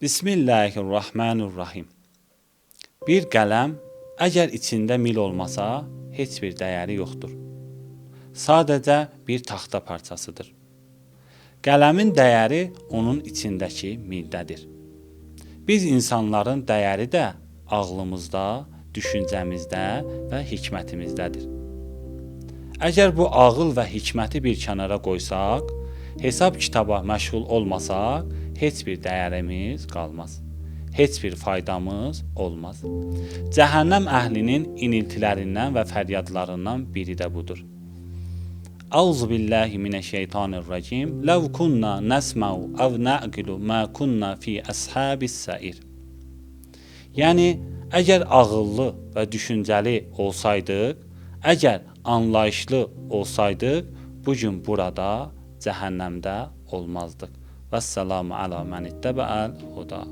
Bismillahirrahmanirrahim. Bir qələm əgər içində mil olmasa, heç bir dəyəri yoxdur. Sadəcə bir taxta parçasıdır. Qələmin dəyəri onun içindəki mildədir. Biz insanların dəyəri də ağlımızda, düşüncəmizdə və hikmətimizdədir. Əgər bu ağıl və hikməti bir kənara qoysaq, hesab kitaba məşğul olmasaq, heç bir dəyərimiz qalmaz. Heç bir faydamız olmaz. Cəhənnəm əhlinin iniltilərindən və fəryadlarından biri də budur. Auzu billahi mineşşeytanirracim. Lev kunna nesma'u ev na'qilu ma kunna fi ashabis sair. Yəni əgər ağıllı və düşüncəli olsaydıq, əgər anlayışlı olsaydıq, bu gün burada cəhənnəmdə olmazdıq. Vəssalamu əla mən ittəbəəl huda.